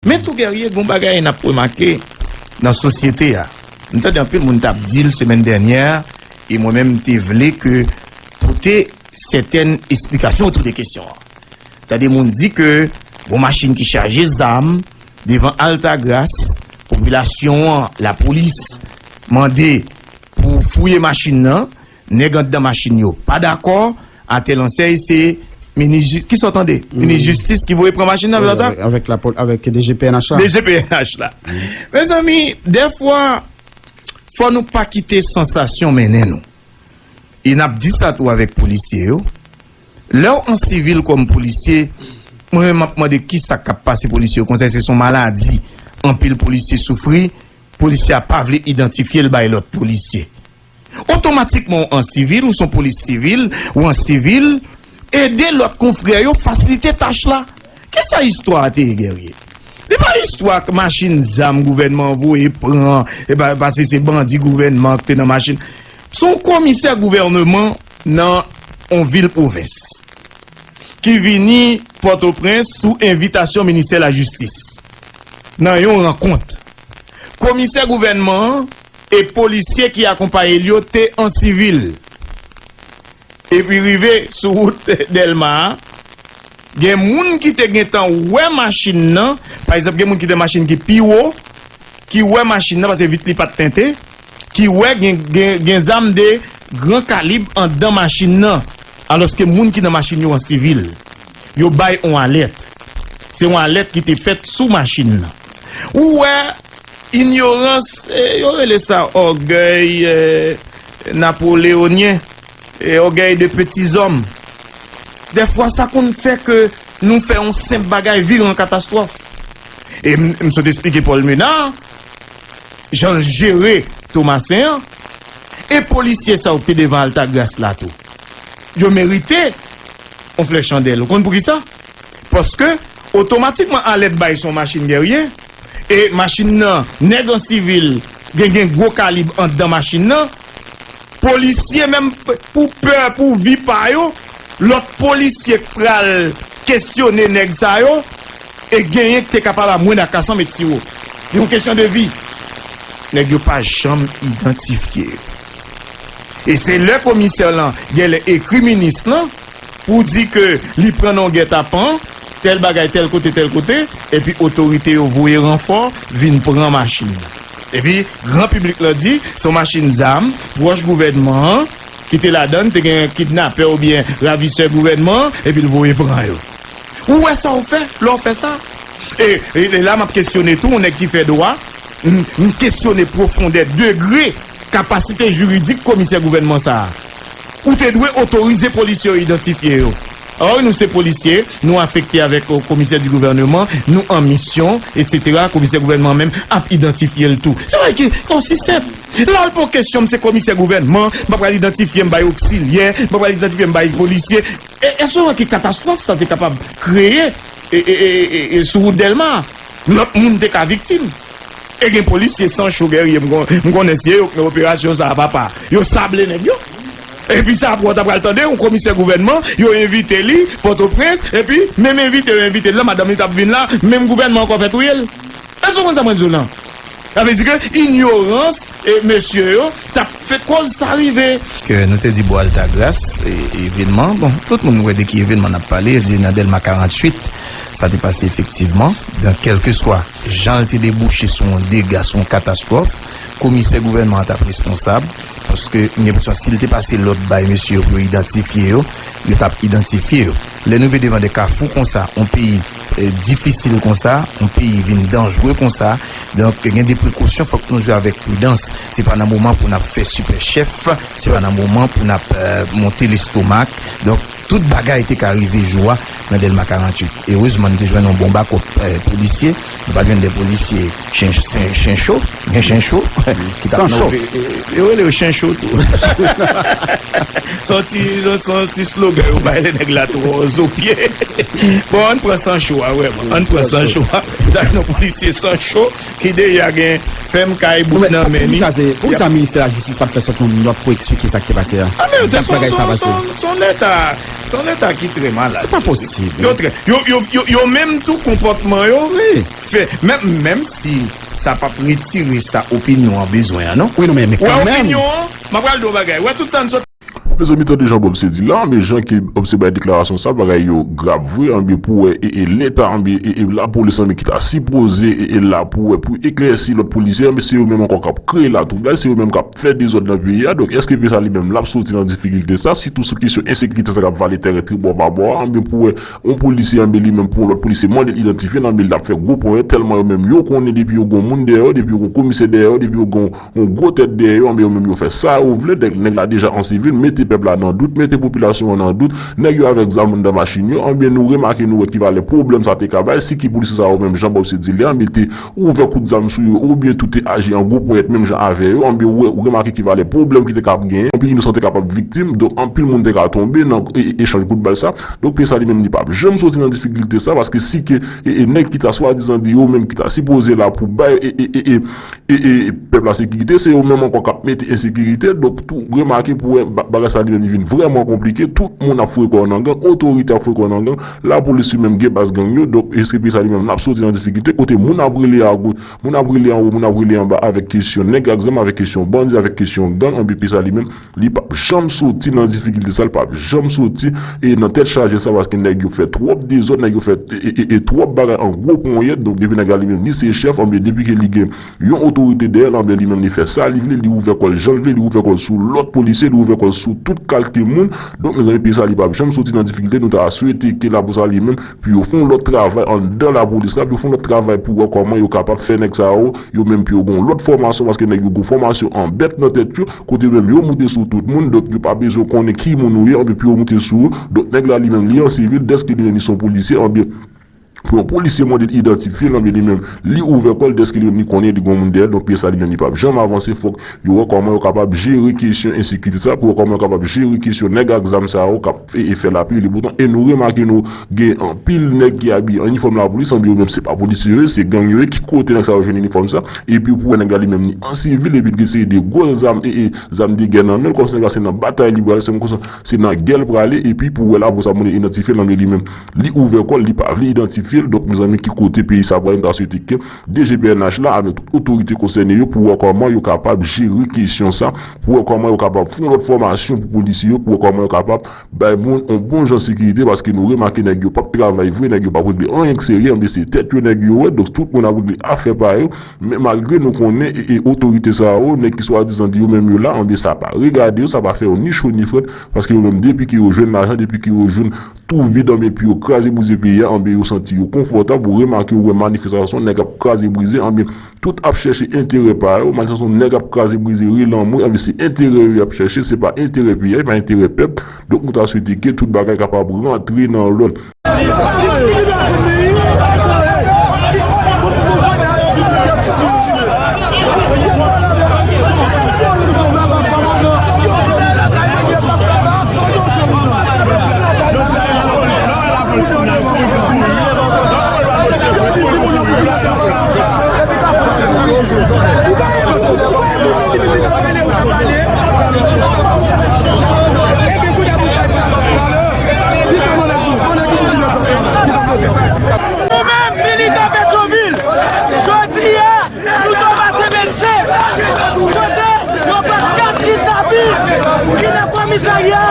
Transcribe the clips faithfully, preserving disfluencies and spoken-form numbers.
Men tou, Guerrier, gon bagay n ap remake nan sosyete a. M tande anpil moun t ap di l semèn dènyè, e mwen menm m te vle ke pote sètèn esplikasyon otou de kesyon an. Tande moun di ke gon machin ki chaje zam devan Altagras, popilasyon an, lapolis mande pou fouye machin nan, nèg anndan machin yo pa dakò, atè lansèy se minis jis-, ki sa w tande? Minis jistis ki voye pran machin nan, se sa? Avèk, avèk lapol-, avèk D G P N H la. D G P N H la. Mezanmi, dèfwa, fò nou pa kite sansasyon mennen nou. E n ap di sa tou avèk polisye yo. Lè w an sivil kòm polisye, mwen menm m ap mande ki sa k ap pase polisye yo konsa, se son maladi. Anpil polisye soufri, polisye a pa vle idantifye l bay lòt polisye. Otomatikman, w an sivil, ou son polis sivil, ou an sivil, ede lòt konfrè yo fasilite tach la. Kisa istwa a te ye, Guerrier? Li pa istwa k machin zam gouvènman an voye pran, e pa, paske se bandi gouvènman an ki te nan machin. Se yon komisè gouvènman nan yon vil pwovens ki vini Pòtoprens sou envitasyon ministè lajistis nan yon rankont. Komisè gouvènman an e polisye ki akonpaye l yo te an sivil. Epi rive sou wout Dèlma a, gen moun ki te gentan wè machin nan, pa egzanp, gen moun ki te machin ki pi wo, ki wè machin nan, paske vit li pa t tente, ki wè gen, gen, gen zam de gran kalib anndan machin nan, alòske moun ki nan machin yo an sivil. Yo bay on alèt. Se on alèt ki te fèt sou machin nan. Ou wè, inyorans, e, yo rele sa ògèy, e, napoleonyen, e, ògèy de petizòm. Dèfwa, sa konn fè ke nou fè on senp bagay vire an katastwòf. E m, m sot esplike Paul Ménard, jan l jere Tomasen an, e polisye sa yo ki te devan Altagras la tou. Yo merite on flè chandèl. Ou konn poukisa? Paske, otomatikman, alèt bay se on machin Guerrier, e machin nan, nèg an sivil, gen, gen gwo kalib anndan machin nan, polisye, menm p-, pou pè, pou vi pa yo, lòt polisye k pral kesyone nèg sa yo, e genyen k te kapab a mwens de kat san mèt si wo. Yon kesyon de vi. Nèg yo pa janm idantifye yo. E se lè komisè lan genlè ekri minis lan pou di ke li pran nan gètapan, tèl bagay, tèl kote, tèl kote, epi otorite yo voye ranfò vin pran machin nan. Epi gran piblik lan di, se yon machin zam, pwòch gouvènman an, ki te ladan, te gen kidnapè oubyen ravisè gouvènman an, epi l voye pran yo. Ou wè sa w fè, lè w fè sa? E, e, e la, m ap kesyone tou, yon nèg ki fè dwa, m, m kesyone pwofondè, degre, kapasite jiridik komisè gouvènman sa a. Ou te dwe otorize polisye yo idantifye yo. Or, nou se polisye, nou afekte avèk, o, komisè di gouvènman, nou an misyon, etsetera. Komisè gouvènman menm ap idantifye l tou. Se bagay ki osi senp. La, l pa yon kesyon, m se komisè gouvènman, m pa pral idantifye m bay oksilyè, m pa pral idantifye m bay polisye. E, e se yon ki katastwòf sa te kapab kreye, e, e, e, e, e sou wout Dèlma. Lòt moun te ka viktim. E gen polisye san cho, Guerrier, m kon-, m konnen se yo k nan operasyon sa a, papa. Yo sable nèg yo. Epi sa apre w ta pral tande yon komisè gouvènman, yo envite li Pòtoprens, epi menm envite yo envite l lan, madanm li t ap vin la, menm gouvènman ankò fè touye l. Èske w konn sa mwen di w lan? Sa vle di ke inyorans, e, mesye yo t ap fè koz sa rive. Ke nou te di bò Altagras, e, evènman, bon, tout moun wè de ki evènman n ap pale, di nan Dèlma karanntuit, sa te pase efektivman. Donk, kèlkeswa jan l te debouche sou yon dega, sou yon katastwòf, komisè gouvènman an t ap responsab, paske m gen enpresyon si l te pase lòd bay mesye yo pou yo idantifye yo, yo t ap idantifye yo. Lè nou rive devan de kafou konsa, yon peyi, eh, difisil konsa, yon peyi vin danjre konsa, donk gen de prekosyon, fòk nou jwe avèk pridans. Se pa nan moman pou n ap fè sipè chèf, se pa nan moman pou n ap, eh, monte lestomak. Donk, tout bagay te ka rive jou a nan Dèlma karanntuit. Erezman, n te jwenn yon bon bakòp, eh, polisye. Nou pa t jwenn de polisye chen, chen, chen cho, gen chen cho, ki t ap nan. San cho. Yo rele yo chen cho tou. Se yon ti, se yon ti slogan yo bay lè nèg la twò zo pye. Bon, ann pran san cho a, vrèman. Ann pran san cho a. Sa yon polisye san cho ki deja gen fèm kay bout nan men li. Poukisa se, poukisa ministè lajistis pa t fè sòti yon nòt pou eksplike sa k te pase a? Ah, men se yon, se yon, se yon, se yon leta. Se yon leta ki trè malad. Se pa posib. Yo trè, yo, yo, yo, yo menm tou konpòtman yo fè, menm, menm si sa p ap retire sa opinyon an bezwen an, non. Wi, non, men, men Wè kanmenm. Opinyon an, m ap pral di w yon bagay. Wè tout sa n sot Mezanmi, tande jan Bob se di la, anben jan ke Bob se bay deklarasyon sa, bagay yo grav vre, anben pou wè e, e leta, anben e, e lapolis, anben ki ta sipoze e, e la pou wè, pou eklèsi lòt polisye, anben se yo menm ankò k ap kreye latwoublay, se yo menm k ap fè dezòd nan peyi a. Donk, èske peyi sa li menm l ap soti nan difikilte sa, sitou sou kesyon ensekirite sa k ap vale tèren tribò pa bò a, anben pou wè yon polisye, anben li menm pou yon lòt polisye mande l idantifye l, anben l ap fè gwo ponyèt, tèlman yo menm yo konnen depi yo gen yon moun dèyè yo, depi yo gen yon komisè dèyè yo, depi yo gen yon gwo tèt dèyè yo, anben yo menm yo fè sa yo vle, nèg, nèg la deja an sivil, mete pèp la nan dout, mete popilasyon an nan dout, nèg yo avèk zam anndan machin yo, anben nou remake nou wè ki valè pwoblèm sa te ka bay, si ki polisye sa yo menm jan Bob se di lè, anben te ouvè kout zam sou yo, oubyen tou te aji an gwo ponyèt menm jan avè yo, anben ou wè, ou remake ki valè pwoblèm ki te ka ap genyen, anpil inosan te kapab viktim, donk anpil moun te ka tonbe nan e, e, echanj kout bal sa, donk peyi sa li menm li p ap janm soti nan difikilte sa, paske si ke e, e nèg ki ta swadizan di yo menm ki ta sipoze la pou bay e, e, e, e, e, e pèp la sekirite, se yo menm ankò k ap mete ensekirite. Donk, tou remake pou wè ba- bagay sa li menm li vin vrèman konplike. Tout moun ap foure kò yo nan gang, otorite ap foure kò yo nan gang, lapolis li menm gen baz gang yo. Donk, èske peyi sa li menm l ap soti nan difikilte kote moun ap rele agoch, moun ap rele anwo, moun ap rele anba avèk kesyon nèg ak zam, avèk kesyon bandi, avèk kesyon gang, anben peyi sa li menm li p ap janm soti nan difikilte sa, li p ap janm soti e nan tèt chaje sa, paske nèg yo fè twòp dezòd, nèg yo fè e, e, e, e twòp bagay an gwo ponyèt. Donk, depi nèg la li menm li se chèf, anben depi ke li gen yon otorite dèyè l, anben li menm li fè sa li vle, li ouvè kò l jan l vle, li ouvè kò l sou lòt polisye, li ouvè kò l sou tout kalite moun. Donk, mezanmi, peyi sa li p ap janm soti nan difikilte, nou ta swete ke lapolis la li menm pou yo fè yon lòt travay anndan lapolis la, pou yo fè yon lòt travay pou wè kòman yo kapab fè nèg sa yo, yo menm pou yo gen yon lòt fòmasyon, paske nèg yo gen fòmasyon an bèt nan tèt yo, kote yo menm yo moute sou tout moun, donk yo pa bezwen konnen ki moun ou ye, anben pou yo moute sou ou. Donk nèg la li menm li an sivil, dèske li menm li se yon polisye, anben pou yon polisye mande l idantifye l, anben li menm li ouvè kò l, dèske li menm li konnen li gen yon moun dèyè l, donk peyi sa li menm li p ap janm avanse, fòk yo wè kòman yo kapab jere kesyon ensekirite sa, pou wè kòman yo kapab jere kesyon nèg ak zam sa yo k ap e, e fè lapli e leboutan. E nou remake nou gen anpil nèg ki abiye an inifòm lapolis, anben yo menm se pa polisye yo ye, se gang yo ye, ki kote nèg sa yo jwenn inifòm sa, epi pou wè nèg la li menm li an sivil, epi l gen seri de gwo zam e, e zam de gè nan men l, kòmsi nèg la se nan batay li prale, se kòmsi se nan gè l prale, epi pou wè lapolis ap mande idantifye l, anben li menm li ouvè kò l, li pa vle idantifye l. Donk, mezanmi, ki kote peyi sa prale, nou ta swete ke D G P N H la avèk tout otorite konsène yo pou wè kòman yo kapab jere kesyon sa, pou wè kòman yo kapab fè yon lòt fòmasyon pou polisye yo, pou wè kòman yo kapab bay moun yon bon jan sekirite, paske nou remake nèg yo p ap travay vre, nèg yo p ap regle anyen k serye, anben se tèt yo nèg yo wè, donk tout moun ap regle afè pa yo, men malgre nou konnen e, e otorite sa yo, nèg ki swadizan di yo menm yo la, anben sa pa regade yo, sa pa fè yo ni cho ni frèt, paske yo menm depi ke yo jwenn lajan, depi ke yo jwenn twou vid, anben pou yo kraze brize peyi a, anben yo santi yo konfòtab, ou remake ou wè manifestasyon, nèg ap kraze brize, anben tout ap chèche enterè pa yo, manifestasyon nèg ap kraze brize, rele anmwe, anben se enterè yo y ap chèche, se pa enterè peyi a, se pa enterè pèp. Donk nou ta swete ke tout bagay kapab rantre nan lòd. Nou menm, militan Petyonvil, jodi a, nou tonbe sou Bèlje, kote yo pran kat kidnapin ki nan komisarya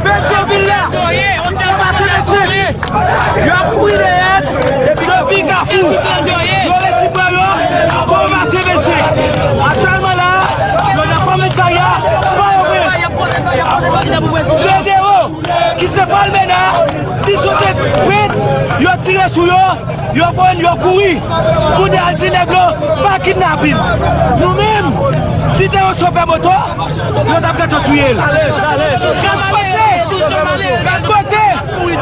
Petyonvil la. Tonbe sou Bèlje, y ap kouri dèyè l, epi yo vin Kafou. Yo resi pran yo, tonbe sou Bèlje. Aktyèlman la, yo nan komisarya Pòtoprens. Pedro, ki se Palmena, ti sote prent, yo tire sou yo, yo konn yo kouri. Kounye a l di nèg yo pa kidnape l. Nou menm, si te yon chofè moto, yo t ap gentan touye l. Gad kote, gad kote,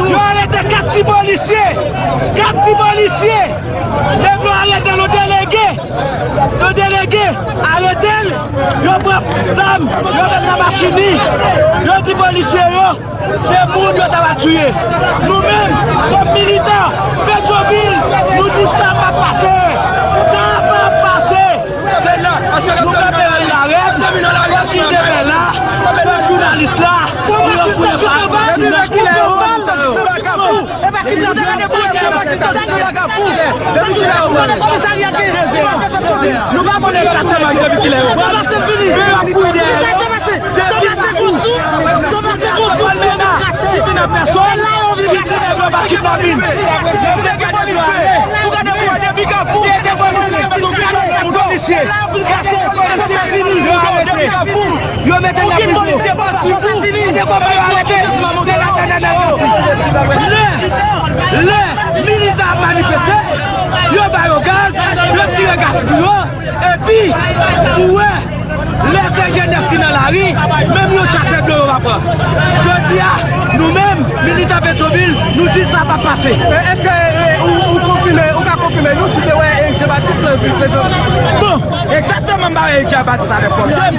yo arete kat ti polisye, kat ti polisye. Nèg yo arete l, yon delege, yon delege arete l, yo pran zam, yo met nan machin li, yo di polisye yo, se moun yo ta va tiye. Nou menm, kòm militan Petyonvil, nou di sa p ap pase. Sa p ap pase. Nou kanpe nan larèl, sa ki te fè la, fè jounalis la, pou yo fouye pa. Nou pa konnen egzakteman depi kilè yo pran. Men y ap fouye dèyè yo. Depi se kou, depi se kou, li vin an pèsòn, li di nèg yo pa kidnapin. Depi polis, ou gade pou yo depi Kafou, depi polis, depi Kafou, yo arete. Yo mete l nan prizon. Poukisa polis te pa swiv ou? Te konprann yo arete. Se la Kanada yo. Lè, lè militan ap manifeste, yo ba yo gaz, yo tire gaz sou yo, epi ou wè lè se G nèf ki nan lari, menm yon chachè dlo yo pa pran. Jodi a, nou menm, militan Petyonvil, nou di sa p ap pase. E, èske, e, ou, ou konfime, ou ka konfime nou si te wè Eric Jean Baptiste vin prezan? Bon, egzakteman, m pa wè Eric Jean Baptiste avèk pwoblèm.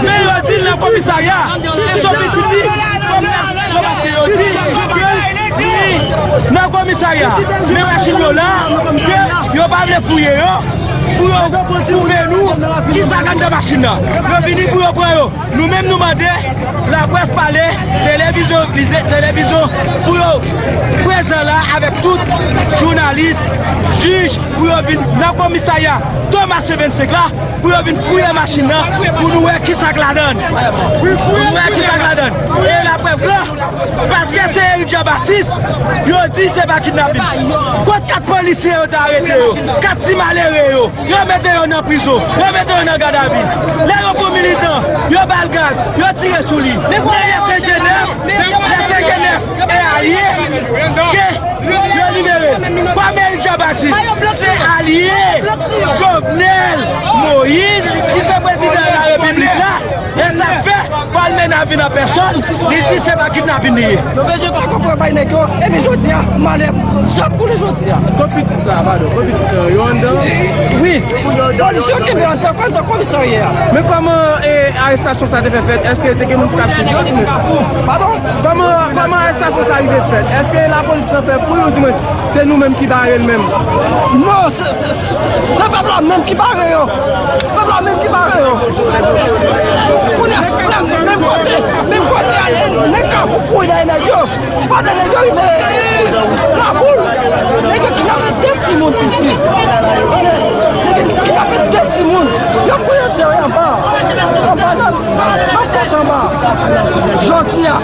Men yo di l nan komisarya, e se pitit li, kòm nèg yo pase yo di, li nan komisarya. Men machin yo la, ke yo pa vle fouye yo, pou yo pwouve nou kisa k anndan machin nan. Yo vini pou yo pran yo. Nou menm nou mande laprès pale, televizyon vize, televizyon pou yo prezan la avèk tout jounalis, jij, pou yo vin nan komisarya Thomas C vennsenk la, pou yo vin fouye machin nan, pou nou wè kisa k ladann. Pou nou wè kisa k ladann. E laprèv la, paske se Eric Jean Baptiste, yo di se pa kidnapin. Kot kat polisye yo te arete yo? Kat ti malere yo? Yo mete yo nan prizon, yo mete yo nan gadavi. Lè yo pran militan, yo ba l gaz, yo tire sou li. Men lè se G nèf, lè se G nèf e alye ke yo libere. Kòm Eric Jean Baptiste se alye Jovenel Moïse, ki se prezidan larepiblik la, e sa fè Palmena vin an pèsòn, li di se pa kidnapin li ye. Yo bezwen pa konprann bay nèg yo, epi jodi a, malè, jan pou li jodi a. Kot pitit la, padon, kot pitit la, yo anndan? Wi, polis yo kenbe anndan, anndan komisarya a. Men kòman, e, arestasyon sa te fè fèt? Èske te gen moun ki t ap swiv yo, di mwen sa? Padon? Kòman, kòman arestasyon sa rive fèt? Èske lapolis lan fè fou yo, di mwen, se nou menm ki bare l menm? Non, se, se, se, se, se pèp la menm ki bare yo. Pèp la menm ki bare yo. Kounye a, menm, menm kote, menm kote a, nèg Kafou kouri dèyè nèg yo. Pandan nèg yo rive Laboul, nèg yo kidnape de timoun piti. Nèg yo kidnape de timoun. Yo pran yo sere anba. Anba nan, nan fòs anba. Jodi a,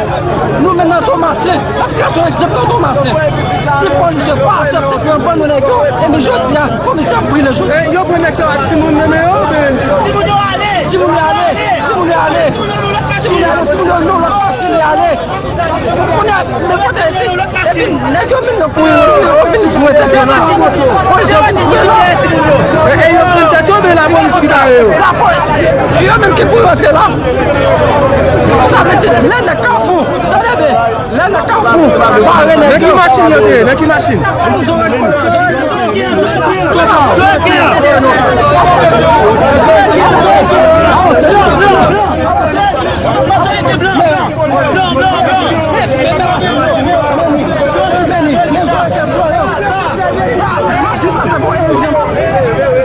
nou menm nan Tomasen, n ap trase yon egzanp nan Tomasen. Si polis yo pa aksepte pou yo ban nou nèg yo, epi jodi a, komisè ap brile jodi. E, yo pran nèg sa yo ak timoun nan men yo, oubyen? Timoun yo ale! Timoun yo ale! Timoun yo ale! Timoun yo ale! Timoun yo nan lòt machin yo ale! Kounye a, men kote epi, epi nèg yo vin nan kouri, yo vin foure tèt yo nan. Polis yo vin foure yo. E, e yo pran tèt yo, men lapolis ki bare yo. Lapo-, yo menm ki kouri antre la. Sa vle di, lè nèg Kafou, tande byen, lè nèg Kafou bare nèg yo. Nan ki machin yo te ye? Nan ki machin?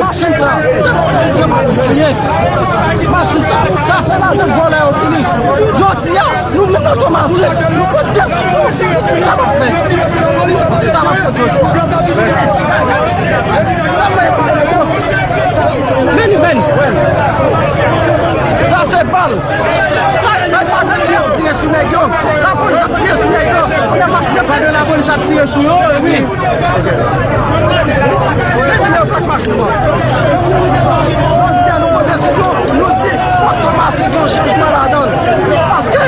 Machin sa, se pou Elzye Matis li ye. Machin sa, sa se ladan vòlè yo vini. Jodi a, nou menm nan Tomasen, nou pran desizyon, nou di sa n ap fè. Nou di sa n ap fè jodi a. Men li menm. Sa se bal. Sa, sa pa de ki ap tire sou nèg yo. Lapolis ap tire sou nèg yo. Kounye a machin ap... Pandan lapolis ap tire sou yo, epi... Men nèg yo blòk machin nan. Jodi a nou pran desizyon, nou di, fòk Tomasen gen yon chanjman ladan l. Paske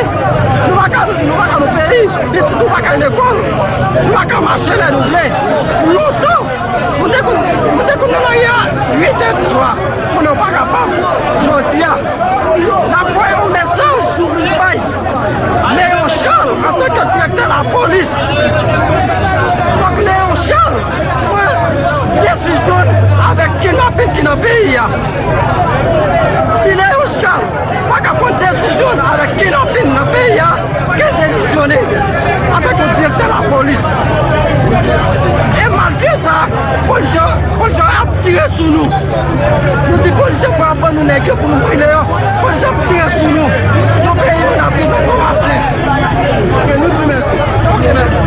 nou pa ka, nou pa ka nan peyi, pitit nou pa ka al lekòl, nou pa ka mache lè nou vle. Lontan, nou te konn, nou te konn nan lari a uit è di swa, kounye a nou pa kapab. Jodi a, n ap voye yon mesaj bay Léon Charles, antanke direktè lapolis, fòk Léon Charles pran desizyon l avèk kidnapin ki nan peyi a. Si Léon Charles pa ka pran desizyon l avèk kidnapin nan peyi a, ke l demisyone antanke direktè lapolis. E malgre sa, polis yo, polis yo ap tire sou nou. Nou di polis yo pral ban nou nèg yo pou nou brile yo. Polis ap tire sou nou. Yon peyi moun ap viv nan Tomasen. Ok, nou di mèsi. Ok, mèsi.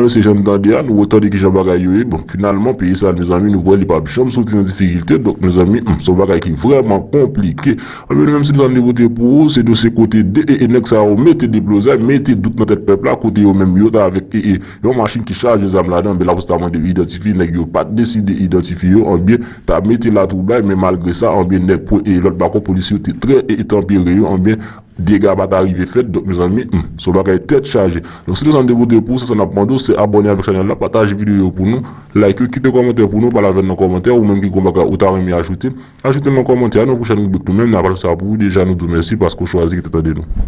Se jan n tande a, nou tande kijan bagay yo ye. Bon, finalman, peyi sa a, mezanmi, nou wè li p ap janm soti nan difikilte. Donk, mezanmi, hmm, se yon bagay ki vrèman konplike. Anben, nou menm, se nou t ap pote pou ou, se dosye kote de e, e nèg sa yo mete deblozay, mete dout nan tèt pèp la, kote yo menm yo t avèk e, e yon machin ki chaje zam ladan, men lapolis ta mande yo idantifye, nèg yo pa t deside idantifye yo, anben, ta mete latwoublay, men malgre sa, anben, nèg po-, e lòt bò a, polisye yo te trè e, e tanpere yo, anben, dega pa ta rive fèt. Donk, mezanmi, hmm, se yon bagay tèt chaje. Donk, si nou zanmi depote pou ou, se sa n ap mande w, se abòne avèk chanèl la, pataje videyo yo pou nou, like yo, kite kòmantè pou nou, pale avè n nan kòmantè, ou menm ki gon bagay ou ta renmen ajoute, ajoute l nan kòmantè a, nan pwochèn ribrik nou menm, n a pral sa pou ou, deja nou di w mèsi paske w chwazi kite tande nou.